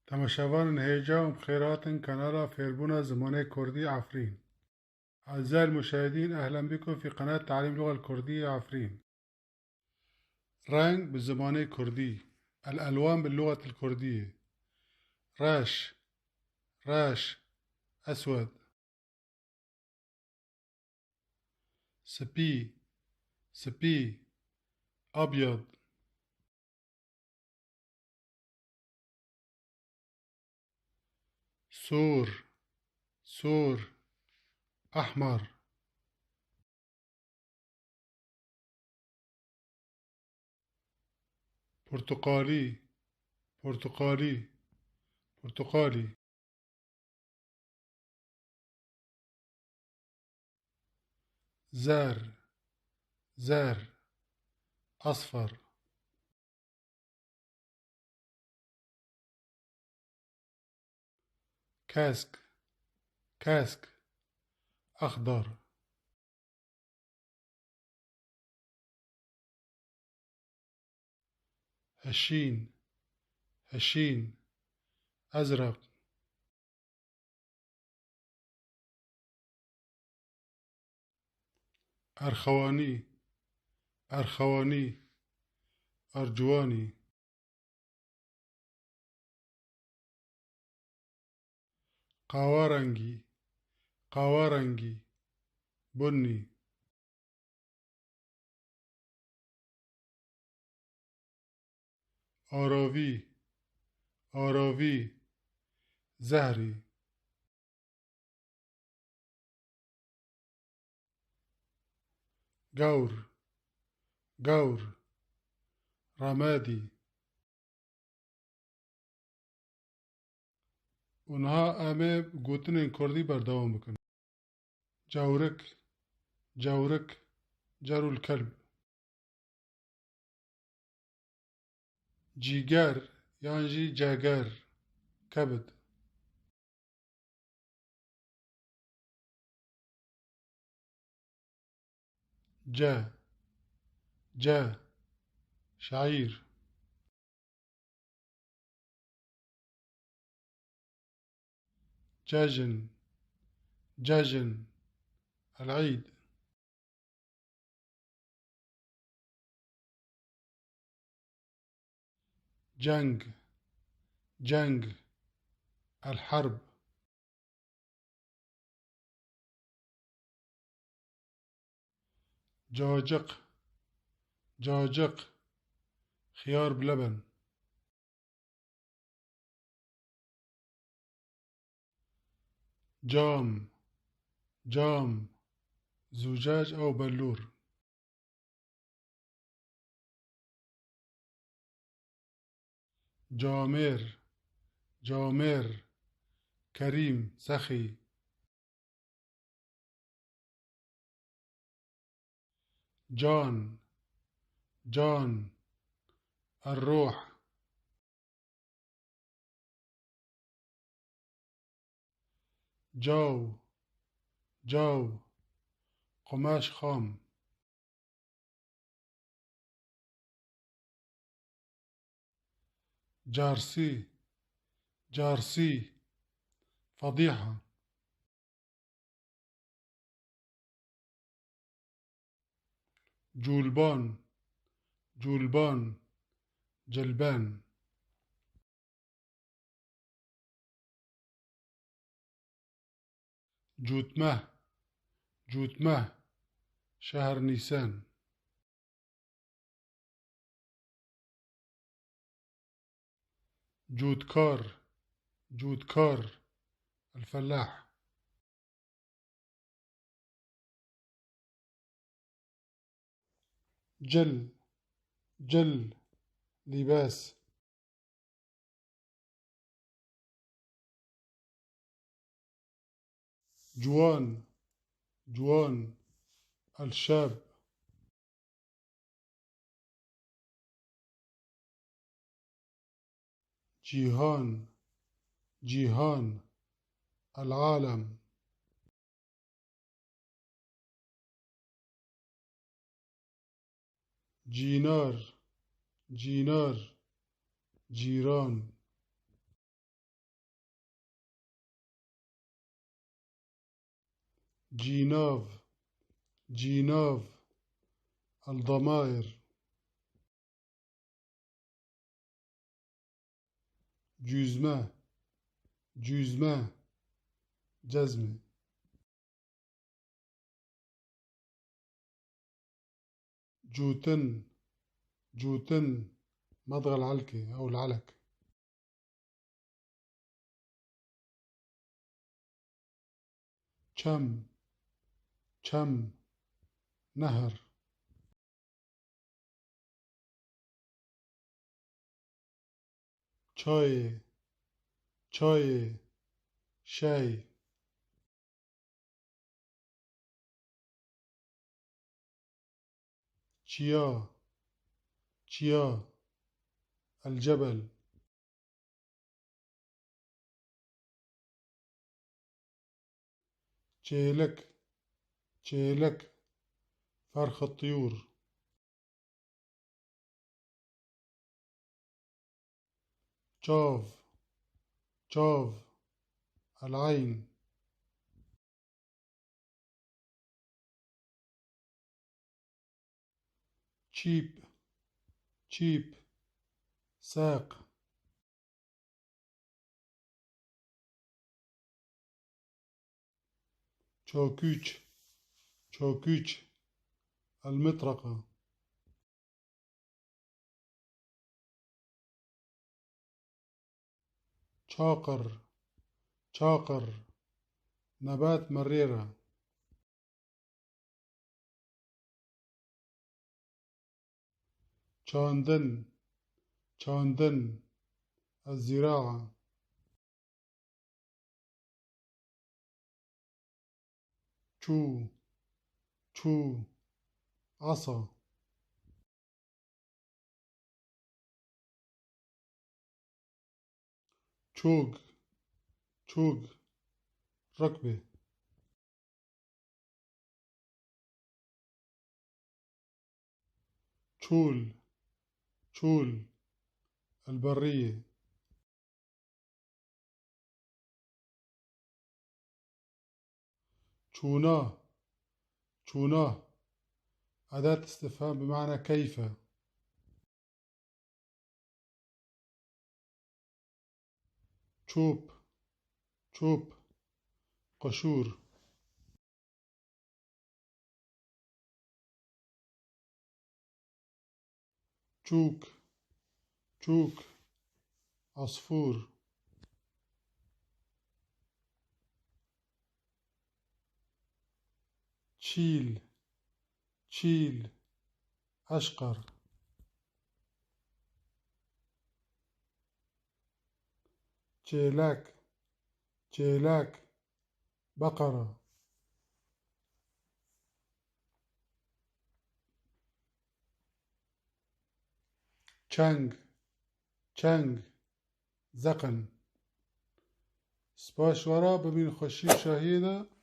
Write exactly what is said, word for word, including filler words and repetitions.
Temaşevanên hêja û bi xêr hatin kanala Fêrbûna Zimanê Kurdî Efrîn. أعزائي المشاهدين، أهلًا بكم في قناة تعليم اللغة الكردية عفرين. Reng bi zimanê kurdî. الألوان باللغة الكردية. Reş. Reş. أسود. Spî. Spî. أبيض. Sor. Sor. أحمر. Porteqalî. Porteqalî. Porteqalî. Zer. Zer. أصفر. Kesk. Kesk. أخضر. Heşîn. Heşîn. أزرق. Erxewanî. Erxewanî. Erciwanî. Qawerengî. Qawerengî. Bunî. Aravî. Aravî. Zehrî. Gawr. Gawr. Remedî. Û niha em ê gotinên kurdî berdewam bikin. Cewrik. Cewrik. Cerul kelb. Cîger yan jî ceger, kebid. Ce, ce, şaîr. Cejin, cejin, el-Eîd. Ceng, ceng, el-Herb. Cacik, cacik, xiyar bi leben. Cam, cam, zûcec ew bellûr. Camêr, camêr, kerîm, sexî. Can, can, الروح. Caw, caw, qumaş xam. Carsî, carsî, fedîha. Cûlban, cûlban, cilben. Cûtmeh, cûtmeh, şehr Nîsen. Cûtkar, cûtkar, el-fellah. Cil, cil, lîbas. Ciwan, ciwan, el-şab. Cîhan, cîhan, el-alem. Cînar, cînar, cîran. Cînav, cînav, el damair. Cûzme, cûzme, cezmê. Cûtin, cûtin, مضغ العلكة أو العلك. Çem, çem, نهر. Çayê, çayê, şey. Çiya, çiya, الجبل. Çêlik, çêlik, فرخ الطيور. Çav, çav, العين. Çîp, çîp, ساق. Çakûç, çakûç, المطرقة. Çaqir, çaqir, نبات مريرة. Çandin, çandin, الزراعة. Çû, çû, عصا. Çok, çok, ركبة. Çûl, çûl, البرية. Çûna, çûna, أداة استفهام بمعنى كيف. Çûp, çûp, قشور. Çûk, çûk, عصفور. Çîl, çîl, أشقر. Çêlek, çêlek, بقرة. Çeng, çeng, زقن. Spas ji we re, bimînin xweşî û şahiyê de.